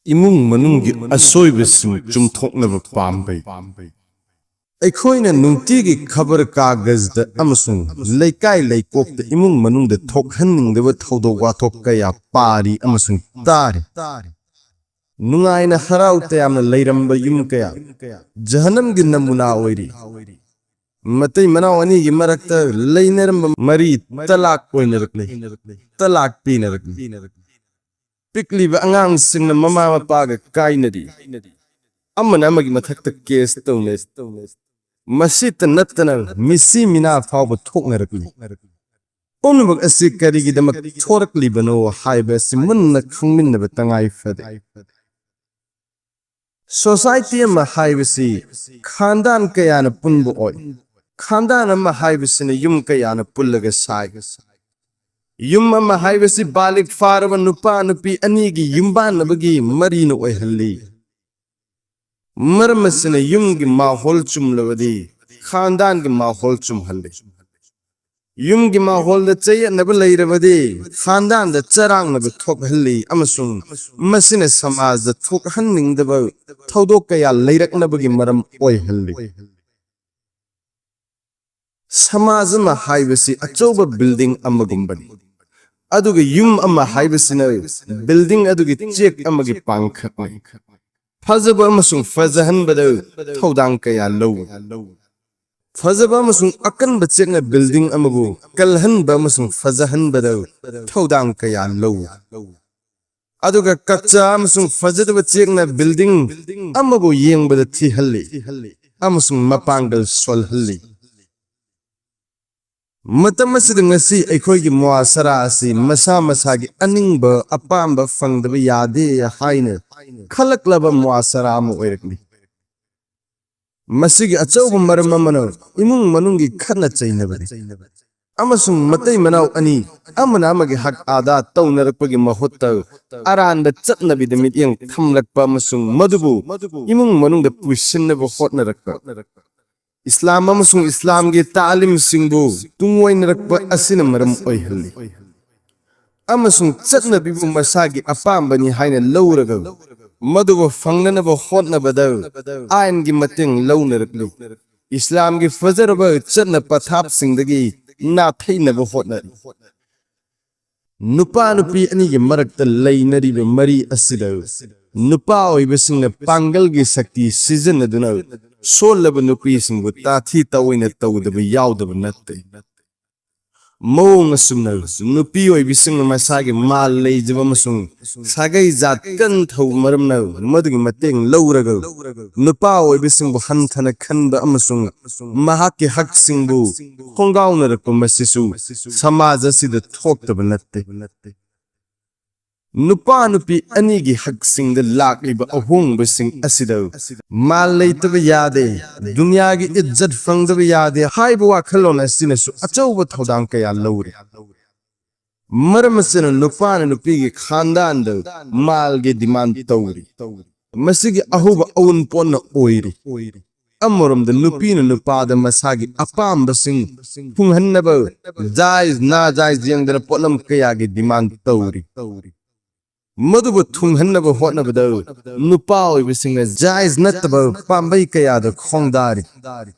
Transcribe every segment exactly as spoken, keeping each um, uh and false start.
ꯏꯃꯨꯡ ꯃꯅꯨꯡꯒꯤ ꯑꯁꯣꯏꯕꯁꯤꯡ ꯆꯨꯝꯊꯣꯛꯅꯕ ꯄꯥꯝꯕꯩ꯫ ꯑꯩꯈꯣꯏꯅ ꯅꯨꯡꯇꯤꯒꯤ ꯈꯕꯔ ꯀꯥꯒꯖꯗ ꯑꯃꯁꯨꯡ ꯂꯩꯀꯥꯏ ꯂꯩꯀꯣꯛꯇ ꯏꯃꯨꯡ ꯃꯅꯨꯡꯗ ꯊꯣꯛꯍꯟꯅꯤꯡꯗꯕ ꯊꯧꯗꯣꯛ ꯋꯥꯊꯣꯛ ꯀꯌꯥ ꯄꯥꯔꯤ ꯑꯃꯁꯨꯡ ꯇꯥꯔꯤ꯫ ꯅꯨꯡꯉꯥꯏꯅ ꯍꯔꯥꯎ ꯇꯌꯥꯝꯅ ꯂꯩꯔꯝꯕ ꯌꯨꯝ ꯀꯌꯥ ꯖꯍꯅꯝꯒꯤ ꯅꯃꯨꯅꯥ ꯑꯣꯏꯔꯤ꯫ ꯃꯇꯩ ꯃꯅꯥꯎ ꯑꯅꯤꯒꯤ ꯃꯔꯛꯇ ꯂꯩꯅꯔꯝꯕ ꯃꯔꯤ ꯇꯂꯥꯛ ꯑꯣꯏꯅꯔꯛꯂꯤ, ꯇꯂꯥꯛ ꯄꯤꯅꯔꯛꯂꯤ꯫ ꯄꯤꯛꯂꯤꯕ ꯑꯉꯥꯡꯁꯤꯡꯅ ꯃꯃꯥ ꯃꯄꯥꯒ ꯀꯥꯏꯅꯔꯤ, ꯑꯃꯅ ꯑꯃꯒꯤ ꯃꯊꯛꯇ ꯀꯦꯁ ꯇꯧꯅꯔꯤ꯫ ꯃꯁꯤꯇ ꯅꯠꯇꯅ ꯃꯤꯁꯤ ꯃꯤꯅꯥ ꯐꯥꯎꯕ ꯊꯣꯛꯅꯔꯛꯂꯤ꯫ ꯄꯨꯝꯅꯃꯛ ꯑꯁꯤ ꯀꯔꯤꯒꯤꯗꯃꯛ ꯊꯣꯔꯛꯂꯤꯕꯅꯣ ꯍꯥꯏꯕ ꯑꯁꯤ ꯃꯨꯟꯅ ꯈꯪꯃꯤꯟꯅꯕ ꯇꯉꯥꯏ ꯐꯗꯦ꯫ ꯁꯣꯁꯥꯏꯇꯤ ꯑꯃ ꯍꯥꯏꯕꯁꯤ ꯈꯥꯟꯗꯥꯟ ꯀꯌꯥꯅ ꯄꯨꯟꯕ ꯑꯣꯏ꯫ ꯈꯥꯟꯗꯥꯟ ꯑꯃ ꯍꯥꯏꯕꯁꯤꯅ ꯌꯨꯝ ꯀꯌꯥꯅ ꯄꯨꯜꯂꯒ ꯁꯥꯏ꯫ ꯌꯨꯝ ꯑꯃ ꯍꯥꯏꯕꯁꯤ ꯕꯥꯂꯤꯛ ꯐꯥꯔꯕ ꯅꯨꯄꯥ ꯅꯨꯄꯤ ꯑꯅꯤꯒꯤ ꯌꯨꯝꯕꯥꯟꯅꯕꯒꯤ ꯃꯔꯤꯅ ꯑꯣꯏꯍꯜꯂꯤ꯫ ꯃꯔꯝ ꯑꯁꯤꯅ ꯌꯨꯝꯒꯤ ꯃꯥꯍꯣꯜ ꯆꯨꯝꯂꯕꯗꯤ ꯈꯥꯟꯗꯥꯟꯒꯤ ꯃꯥꯍꯣꯜ ꯆꯨꯝꯍꯜꯂꯤ꯫ ꯌꯨꯝꯒꯤ ꯃꯥꯍꯣꯜꯗ ꯆꯌꯦꯠꯅꯕ ꯂꯩꯔꯕꯗꯤ ꯈꯥꯟꯗꯥꯟꯗ ꯆꯔꯥꯡꯅꯕ ꯊꯣꯛꯍꯜꯂꯤ ꯑꯃꯁꯨꯡ ꯃꯁꯤꯅ ꯁꯃꯥꯖꯗ ꯊꯣꯛꯍꯟꯅꯤꯡꯗꯕ ꯊꯧꯗꯣꯛ ꯀꯌꯥ ꯂꯩꯔꯛꯅꯕꯒꯤ ꯃꯔꯝ ꯑꯣꯏꯍꯜꯂꯤ꯫ ꯁꯃꯥꯖ ꯑꯃ ꯍꯥꯏꯕꯁꯤ ꯑꯆꯧꯕ ꯕꯤꯜꯗꯤꯡ ꯑꯃꯒꯨꯝꯕꯅꯤ, ꯑꯗꯨꯒ ꯌꯨꯝ ꯑꯃ ꯍꯥꯏꯕꯁꯤꯅ ꯕꯤꯜꯗꯤꯡ ꯑꯗꯨꯒꯤ ꯆꯦꯛ ꯑꯃꯒꯤ ꯄꯥꯡꯈꯛꯅꯤ꯫ ꯐꯖꯕ ꯑꯃꯁꯨꯡ ꯐꯖꯍꯟꯕꯗ ꯊꯧꯗꯥꯡ ꯀꯌꯥ ꯂꯧꯏ꯫ ꯐꯖꯕ ꯑꯃꯁꯨꯡ ꯑꯀꯟꯕ ꯆꯦꯛꯅ ꯕꯤꯜꯗꯤꯡ ꯑꯃꯕꯨ ꯀꯜꯍꯟꯕ ꯑꯃꯁꯨꯡ ꯐꯖꯍꯟꯕꯗ ꯊꯧꯗꯥꯡ ꯀꯌꯥ ꯂꯧꯏ꯫ ꯑꯗꯨꯒ ꯀꯆꯥ ꯑꯃꯁꯨꯡ ꯐꯖꯗꯕ ꯆꯦꯛꯅ ꯕꯤꯜꯗꯤꯡ ꯑꯃꯕꯨ ꯌꯦꯡꯕꯗ ꯊꯤꯍꯜꯂꯤ ꯑꯃꯁꯨꯡ ꯃꯄꯥꯡꯒꯜ ꯁꯣꯜꯍꯜꯂꯤ꯫ ꯃꯇꯝ ꯑꯁꯤꯗ ꯉꯁꯤ ꯑꯩꯈꯣꯏꯒꯤ ꯃꯨꯑꯥꯁꯔꯥ ꯑꯁꯤ ꯃꯁꯥ ꯃꯁꯥꯒꯤ ꯑꯅꯤꯡꯕ ꯑꯄꯥꯝꯕ ꯐꯪꯗꯕ ꯌꯥꯗꯦ ꯍꯥꯏꯅ ꯈꯜꯂꯛꯂꯕ ꯃꯨꯑꯥꯁꯔꯥ ꯑꯃ ꯑꯣꯏꯔꯛꯂꯤ꯫ ꯃꯁꯤꯒꯤ ꯑꯆꯧꯕ ꯃꯔꯝ ꯑꯃꯅ ꯏꯃꯨꯡ ꯃꯅꯨꯡꯒꯤ ꯈꯠꯅ ꯆꯩꯅꯕꯅꯤ꯫ ꯑꯃꯁꯨꯡ ꯃꯇꯩ ꯃꯅꯥꯎ ꯑꯅꯤ ꯑꯃꯅ ꯑꯃꯒꯤ ꯍꯛ ꯑꯥꯗꯥ ꯇꯧꯅꯔꯛꯄꯒꯤ ꯃꯍꯨꯠꯇ ꯑꯔꯥꯟꯕ ꯆꯠꯅꯕꯤꯗ ꯃꯤꯠꯌꯦꯡ ꯊꯝꯂꯛꯄ ꯑꯃꯁꯨꯡ ꯃꯗꯨꯕꯨ ꯏꯃꯨꯡ ꯃꯅꯨꯡꯗ ꯄꯨꯁꯤꯟꯅꯕ ꯍꯣꯠꯅꯔꯛꯄ꯫ ꯏꯁꯂꯥꯝ ꯑꯃꯁꯨꯡ ꯏꯁꯂꯥꯝꯒꯤ ꯇꯥꯂꯤꯝꯁꯤꯡꯕꯨ ꯇꯨꯡꯑꯣꯏꯅꯔꯛꯄ ꯑꯁꯤꯅ ꯃꯔꯝ ꯑꯣꯏꯍꯜꯂꯤ꯫ ꯑꯃꯁꯨꯡ ꯆꯠꯅꯕꯤꯕꯨ ꯃꯁꯥꯒꯤ ꯑꯄꯥꯝꯕꯅꯤ ꯍꯥꯏꯅ ꯂꯧꯔꯒ ꯃꯗꯨꯕꯨ ꯐꯪꯅꯅꯕ ꯍꯣꯠꯅꯕꯗ ꯑꯥꯏꯟꯒꯤ ꯃꯇꯦꯡ ꯂꯧꯅꯔꯛꯂꯤ꯫ ꯏꯁꯂꯥꯝꯒꯤ ꯐꯖꯔꯕ ꯆꯠꯅ ꯄꯊꯥꯞꯁꯤꯡꯗꯒꯤ ꯅꯥꯊꯩꯅꯕ ꯍꯣꯠꯅꯔꯤ꯫ ꯅꯨꯄꯥ ꯅꯨꯄꯤ ꯑꯅꯤꯒꯤ ꯃꯔꯛꯇ ꯂꯩꯅꯔꯤꯕ ꯃꯔꯤ ꯑꯁꯤꯗ ꯅꯨꯄꯥ ꯑꯣꯏꯕꯁꯤꯡꯅ ꯄꯥꯡꯒꯜꯒꯤ ꯁꯛꯇꯤ ꯁꯤꯖꯤꯟꯅꯗꯨꯅ ꯁꯣꯜꯂꯕ ꯅꯨꯄꯤꯁꯤꯡꯕꯨ ꯇꯥꯊꯤ ꯇꯥꯑꯣꯏꯅ ꯇꯧꯗꯕ ꯌꯥꯎꯗꯕ ꯅꯠꯇꯦ꯫ ꯃꯑꯣꯡ ꯑꯁꯨꯝꯅ ꯅꯨꯄꯤ ꯑꯣꯏꯕꯤꯁꯤꯡꯅ ꯃꯁꯥꯒꯤ ꯃꯥꯜ ꯂꯩꯖꯕ ꯑꯃꯁꯨꯡ ꯁꯥꯒꯩ ꯖꯥꯠ ꯀꯟ ꯊꯧꯕ ꯃꯔꯝꯅ ꯃꯗꯨꯒꯤ ꯃꯇꯦꯡ ꯂꯧꯔꯒ ꯅꯨꯄꯥ ꯑꯣꯏꯕꯤꯁꯤꯡꯕꯨ ꯍꯟꯊꯅ ꯈꯟꯕ ꯑꯃꯁꯨꯡ ꯃꯍꯥꯛꯀꯤ ꯍꯛꯁꯤꯡꯕꯨ ꯈꯣꯡꯒꯥꯎꯅꯔꯛꯄ ꯃꯁꯤꯁꯨ ꯁꯃꯥꯖ ꯑꯁꯤꯗ ꯊꯣꯛꯇꯕ ꯅꯠꯇꯦ꯫ ꯅꯨꯄꯥ ꯅꯨꯄꯤ ꯑꯅꯤꯒꯤ ꯍꯛꯁꯤꯡꯗ ꯂꯥꯛꯂꯤꯕ ꯑꯍꯣꯡꯕꯁꯤꯡ ꯑꯁꯤꯗ ꯃꯥꯜ ꯂꯩꯇꯕ ꯌꯥꯗꯦ, ꯗꯨꯅꯤꯌꯥꯒꯤ ꯏꯖꯠ ꯐꯪꯗꯕ ꯌꯥꯗꯦ ꯍꯥꯏꯕ ꯋꯥꯈꯜꯂꯣꯟ ꯑꯁꯤꯅꯁꯨ ꯑꯆꯧꯕ ꯊꯧꯗꯥꯡ ꯀꯌꯥ ꯂꯧꯔꯤ꯫ ꯃꯔꯝ ꯑꯁꯤꯅ ꯅꯨꯄꯥꯅ ꯅꯨꯄꯤꯒꯤ ꯈꯥꯟꯗꯥꯟꯗ ꯃꯥꯜꯒꯤ ꯗꯤꯃꯥꯟ ꯇꯧꯔꯤ꯫ ꯃꯁꯤꯒꯤ ꯑꯍꯧꯕ ꯑꯎꯟꯄꯣꯠꯅ ꯑꯣꯏꯔꯤ꯫ ꯑꯃꯔꯣꯝꯗ ꯅꯨꯄꯤꯅ ꯅꯨꯄꯥꯗ ꯃꯁꯥꯒꯤ ꯑꯄꯥꯝꯕꯁꯤꯡ ꯐꯨꯡꯍꯟꯅꯕ ꯖꯥꯏꯖ ꯅꯥꯖꯥꯏꯖ ꯌꯦꯡꯗꯅ ꯄꯣꯠꯂꯝ ꯀꯌꯥꯒꯤ ꯗꯤꯃꯥꯟ ꯇꯧꯔꯤ꯫ ꯃꯗꯨꯕꯨ ꯊꯨꯡꯍꯟꯅꯕ ꯍꯣꯠꯅꯕꯗ ꯅꯨꯄꯥ ꯑꯣꯏꯕꯁꯤꯡꯅ ꯖꯥꯏꯖ ꯅꯠꯇꯕ ꯄꯥꯝꯕꯩ ꯀꯌꯥꯗ ꯈꯣꯡꯗꯥꯔꯤ꯫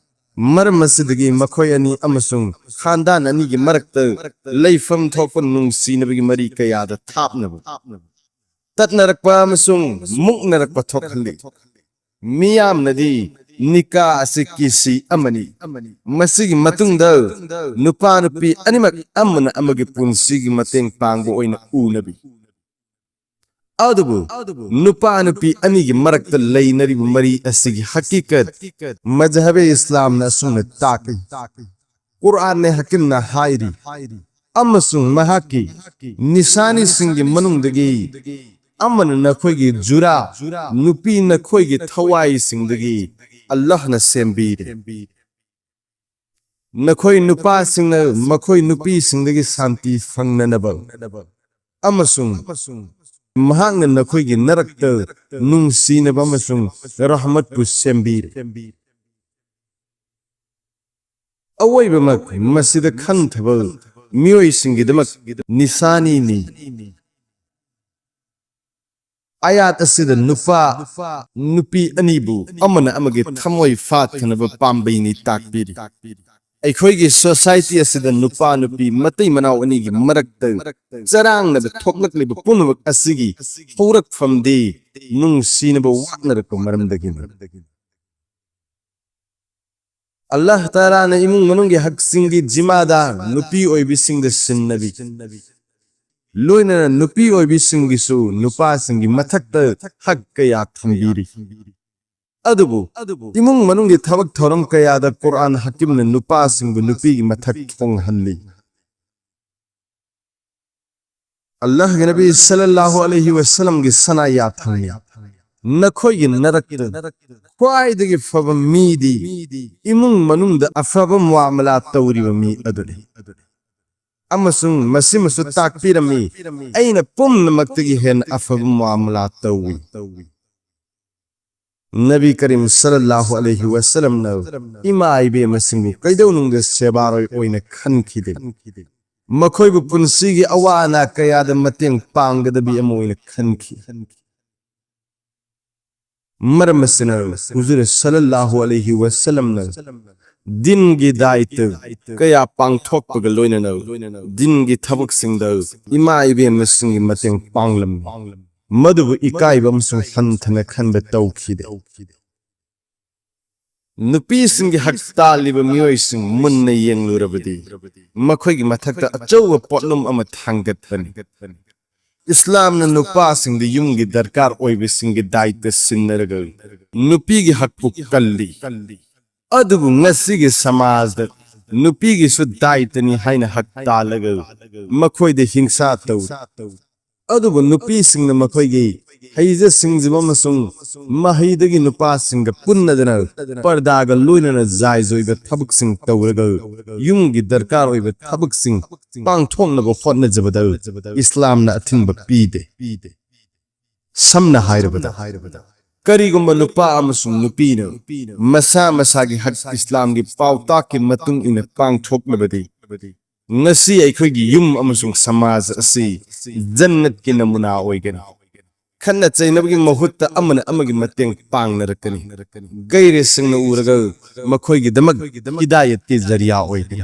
ꯃꯔꯝ ꯑꯁꯤꯗꯒꯤ ꯃꯈꯣꯏ ꯑꯅꯤ ꯑꯃꯁꯨꯡ ꯈꯥꯟꯗꯥꯟ ꯑꯅꯤꯒꯤ ꯃꯔꯛꯇ ꯂꯩꯐꯝ ꯊꯣꯛꯄ ꯅꯨꯡꯁꯤꯅꯕꯒꯤ ꯃꯔꯤ ꯀꯌꯥꯗ ꯊꯥꯞꯅꯕ, ꯇꯠꯅꯔꯛꯄ ꯑꯃꯁꯨꯡ ꯃꯨꯛꯅꯔꯛꯄ ꯊꯣꯛꯍꯜꯂꯤ꯫ ꯃꯤꯌꯥꯝꯅꯗꯤ ꯅꯤꯀꯥ ꯑꯁꯤ ꯀꯤꯁꯤ ꯑꯃꯅꯤ꯫ ꯃꯁꯤꯒꯤ ꯃꯇꯨꯡꯗ ꯅꯨꯄꯥ ꯅꯨꯄꯤ ꯑꯅꯤꯃꯛ ꯑꯃꯅ ꯑꯃꯒꯤ ꯄꯨꯟꯁꯤꯒꯤ ꯃꯇꯦꯡ ꯄꯥꯡꯕ ꯑꯣꯏꯅ ꯎꯅꯕꯤ꯫ ꯑꯗꯨꯕꯨ ꯅꯨꯄꯥ ꯅꯨꯄꯤ ꯑꯅꯤꯒꯤ ꯃꯔꯛꯇ ꯂꯩꯅꯔꯤꯕ ꯃꯔꯤ ꯑꯁꯤꯒꯤ ꯍꯀꯤꯀꯠ ꯃꯖꯍꯕꯦ ꯏꯁꯂꯥꯝꯅ ꯑꯁꯨꯝꯅ ꯇꯥꯛꯂꯤ꯫ ꯀꯨꯔꯥꯟꯅꯦ ꯍꯀꯤꯝꯅ ꯍꯥꯏꯔꯤ, ꯑꯃꯁꯨꯡ ꯃꯍꯥꯛꯀꯤ ꯅꯤꯁꯥꯅꯤꯁꯤꯡꯒꯤ ꯃꯅꯨꯡꯗꯒꯤ ꯑꯃꯅ ꯅꯈꯣꯏꯒꯤ ꯖꯨꯔꯥ, ꯅꯨꯄꯤ ꯅꯈꯣꯏꯒꯤ ꯊꯋꯥꯏꯁꯤꯡꯗꯒꯤ ꯑꯜꯂꯥꯍꯅ ꯁꯦꯝꯕꯤꯔꯦ꯫ ꯅꯈꯣꯏ ꯅꯨꯄꯥꯁꯤꯡꯅ ꯃꯈꯣꯏ ꯅꯨꯄꯤꯁꯤꯡꯗꯒꯤ ꯁꯥꯟꯇꯤ ꯐꯪꯅꯅꯕ ꯑꯃꯁꯨꯡ ꯃꯍꯥꯛꯅ ꯅꯈꯣꯏꯒꯤ ꯅꯔꯛꯇ ꯅꯨꯡꯁꯤꯅꯕ ꯑꯃꯁꯨꯡ ꯔꯍꯃꯠꯄꯨ ꯁꯦꯝꯕꯤꯔꯦ꯫ ꯑꯋꯣꯏꯕꯃꯛ ꯃꯁꯤꯗ ꯈꯟꯊꯕ ꯃꯤꯑꯣꯏꯁꯤꯡꯒꯤꯗꯃꯛ ꯅꯤꯁꯥꯅꯤꯅꯤ꯫ ꯑꯥꯌꯥꯠ ꯑꯁꯤꯗ ꯅꯨꯄꯥ, ꯅꯨꯄꯤ ꯑꯅꯤꯕꯨ ꯑꯃꯅ ꯑꯃꯒꯤ ꯊꯃꯣꯏ ꯐꯥꯊꯅꯕ ꯄꯥꯝꯕꯩꯅꯤ ꯇꯥꯛꯄꯤꯔꯤ꯫ ꯑꯩꯈꯣꯏꯒꯤ society ꯑꯁꯤꯗ ꯅꯨꯄꯥ, ꯅꯨꯄꯤ, ꯃꯇꯩ ꯃꯅꯥꯎ ꯑꯅꯤꯒꯤ ꯃꯔꯛꯇ ꯆꯔꯥꯡꯅꯕ ꯊꯣꯛꯂꯛꯂꯤꯕ ꯄꯨꯝꯅꯃꯛ ꯑꯁꯤꯒꯤ ꯍꯧꯔꯛꯐꯝꯗꯤ ꯅꯨꯡꯁꯤꯅꯕ ꯋꯥꯠꯅꯔꯛꯄ ꯃꯔꯝꯗꯒꯤꯅꯤ꯫ ꯑꯜꯂꯥꯍ ꯇꯥꯂꯥꯅ ꯏꯃꯨꯡ ꯃꯅꯨꯡꯒꯤ ꯍꯛꯁꯤꯡꯒꯤ ꯖꯤꯃꯥꯗꯥꯔ ꯅꯨꯄꯤ ꯑꯣꯏꯕꯤꯁꯤꯡꯗ ꯁꯤꯟꯅꯕꯤ, ꯂꯣꯏꯅꯅ ꯅꯨꯄꯤ ꯑꯣꯏꯕꯤꯁꯤꯡꯒꯤꯁꯨ ꯅꯨꯄꯥꯁꯤꯡꯒꯤ ꯃꯊꯛꯇ ꯍꯛ ꯀꯌꯥ ꯊꯝꯕꯤꯔꯤ꯫ ꯑꯗꯨꯕꯨ ꯏꯃꯨꯡ ꯃꯅꯨꯡꯒꯤ ꯊꯕꯛ ꯊꯧꯔꯝ ꯀꯌꯥꯗ ꯀꯨꯔꯑꯥꯟ ꯍꯀꯤꯝꯅ ꯅꯨꯄꯥꯁꯤꯡꯕꯨ ꯅꯨꯄꯤꯒꯤ ꯃꯊꯛ ꯊꯣꯡꯍꯜꯂꯤ꯫ ꯑꯜꯂꯥꯍꯒꯤ ꯅꯕꯤ ꯁꯜꯂꯜꯂꯥꯍꯨ ꯑꯂꯩꯍꯤ ꯋꯁꯜꯂꯝꯒꯤ ꯁꯅꯥ ꯌꯥꯊꯪꯅꯤ, ꯅꯈꯣꯏꯒꯤ ꯅꯔꯛꯇ ꯈ꯭ꯋꯥꯏꯗꯒꯤ ꯐꯕ ꯃꯤꯗꯤ ꯏꯃꯨꯡ ꯃꯅꯨꯡꯗ ꯑꯐꯕ ꯃꯨꯑꯥꯃꯂꯥ ꯇꯧꯔꯤꯕ ꯃꯤ ꯑꯗꯨꯅꯤ꯫ ꯑꯃꯁꯨꯡ ꯃꯁꯤꯃꯁꯨ ꯇꯥꯛꯄꯤꯔꯝꯃꯤ, ꯑꯩꯅ ꯄꯨꯝꯅꯃꯛꯇꯒꯤ ꯍꯦꯟꯅ ꯑꯐꯕ ꯃꯨꯑꯥꯃꯂꯥ ꯇꯧꯏ꯫ ꯅꯕꯤ ꯀꯔꯤꯝ ꯁꯜꯂꯜꯂꯥꯍꯨ ꯑꯂꯩꯍꯤ ꯋꯁꯜꯂꯝꯅ ꯏꯃꯥ ꯏꯕꯦꯝꯃꯁꯤꯡꯕꯨ ꯀꯩꯗꯧꯅꯨꯡꯗ ꯁꯦꯕꯥꯔꯣꯏ ꯑꯣꯏꯅ ꯈꯟꯈꯤꯗꯦ꯫ ꯃꯈꯣꯏꯕꯨ ꯄꯨꯟꯁꯤꯒꯤ ꯑꯋꯥ ꯑꯅꯥ ꯀꯌꯥꯗ ꯃꯇꯦꯡ ꯄꯥꯡꯒꯗꯕꯤ ꯑꯃ ꯑꯣꯏꯅ ꯈꯟꯈꯤ꯫ ꯃꯔꯝ ꯑꯁꯤꯅ ꯍꯨꯖꯨꯔ ꯁꯜꯂꯜꯂꯥꯍꯨ ꯑꯂꯩꯍꯤ ꯋꯁꯜꯂꯝꯅ ꯗꯤꯟꯒꯤ ꯗꯥꯏꯇ ꯀꯌꯥ ꯄꯥꯡꯊꯣꯛꯄꯒ ꯂꯣꯏꯅꯅ ꯗꯤꯟꯒꯤ ꯊꯕꯛꯁꯤꯡꯗ ꯏꯃꯥ ꯏꯕꯦꯝꯃꯁꯤꯡꯒꯤ ꯃꯇꯦꯡ ꯄꯥꯡꯂꯝꯃꯤ꯫ ꯃꯗꯨꯕꯨ ꯏꯀꯥꯏꯕ ꯑꯃꯁꯨꯡ ꯍꯟꯊꯅ ꯈꯟꯕ ꯇꯧꯈꯤꯗꯦ꯫ ꯅꯨꯄꯤꯁꯤꯡꯒꯤ ꯍꯛ ꯇꯥꯜꯂꯤꯕ ꯃꯤꯑꯣꯏꯁꯤꯡ ꯃꯨꯟꯅ ꯌꯦꯡꯂꯨꯔꯕꯗꯤ ꯃꯈꯣꯏꯒꯤ ꯃꯊꯛꯇ ꯑꯆꯧꯕ ꯄꯣꯠꯂꯨꯝ ꯑꯃ ꯊꯥꯡꯒꯠꯄꯅꯤ꯫ ꯏꯁꯂꯥꯝꯅ ꯅꯨꯄꯥꯁꯤꯡꯗ ꯌꯨꯝꯒꯤ ꯗꯔꯀꯥꯔ ꯑꯣꯏꯕꯁꯤꯡꯒꯤ ꯗꯥꯏꯇ ꯁꯤꯟꯅꯔꯒ ꯅꯨꯄꯤꯒꯤ ꯍꯛꯄꯨ ꯀꯜꯂꯤ꯫ ꯑꯗꯨꯕꯨ ꯉꯁꯤꯒꯤ ꯁꯃꯥꯖꯗ ꯅꯨꯄꯤꯒꯤꯁꯨ ꯗꯥꯏꯇꯅꯤ ꯍꯥꯏꯅ ꯍꯛ ꯇꯥꯜꯂꯒ ꯃꯈꯣꯏꯗ ꯍꯤꯡꯁꯥ ꯇꯧꯏ꯫ ꯑꯗꯨꯕꯨ ꯅꯨꯄꯤꯁꯤꯡꯅ ꯃꯈꯣꯏꯒꯤ ꯍꯩꯖ ꯁꯤꯡꯖꯕ ꯑꯃꯁꯨꯡ ꯃꯍꯩꯗꯒꯤ ꯅꯨꯄꯥꯁꯤꯡꯒ ꯄꯨꯟꯅꯗꯅ ꯄꯔꯗꯥꯒ ꯂꯣꯏꯅꯅ ꯖꯥꯏꯖ ꯑꯣꯏꯕ ꯊꯕꯛꯁꯤꯡ ꯇꯧꯔꯒ ꯌꯨꯝꯒꯤ ꯗꯔꯀꯥꯔ ꯑꯣꯏꯕ ꯊꯕꯛꯁꯤꯡ ꯄꯥꯡꯊꯣꯛꯅꯕ ꯍꯣꯠꯅꯖꯕꯗ ꯏꯁꯂꯥꯝꯅ ꯑꯊꯤꯡꯕ ꯄꯤꯗꯦ꯫ ꯁꯝꯅ ꯍꯥꯏꯔꯕꯗ, ꯀꯔꯤꯒꯨꯝꯕ ꯅꯨꯄꯥ ꯑꯃꯁꯨꯡ ꯅꯨꯄꯤꯅ ꯃꯁꯥ ꯃꯁꯥꯒꯤ ꯍꯛ ꯏꯁꯂꯥꯝꯒꯤ ꯄꯥꯎꯇꯥꯛꯀꯤ ꯃꯇꯨꯡ ꯏꯟꯅ ꯄꯥꯡꯊꯣꯛꯂꯕꯗꯤ, ꯉꯁꯤ ꯑꯩꯈꯣꯏꯒꯤ ꯌꯨꯝ ꯑꯃꯁꯨꯡ ꯁꯃꯥꯖ ꯑꯁꯤ ꯖꯟꯅꯠꯀꯤ ꯅꯃꯨꯅꯥ ꯑꯣꯏꯒꯅꯤ꯫ ꯈꯠꯅ ꯆꯩꯅꯕꯒꯤ ꯃꯍꯨꯠꯇ ꯑꯃꯅ ꯑꯃꯒꯤ ꯃꯇꯦꯡ ꯄꯥꯡꯅꯔꯛꯀꯅꯤ꯫ ꯒꯩꯔꯦꯁꯁꯤꯡꯅ ꯎꯔꯒ ꯃꯈꯣꯏꯒꯤꯗꯃꯛ ꯍꯤꯗꯥꯌꯠꯀꯤ ꯖꯔꯤꯌꯥ ꯑꯣꯏꯒꯅꯤ꯫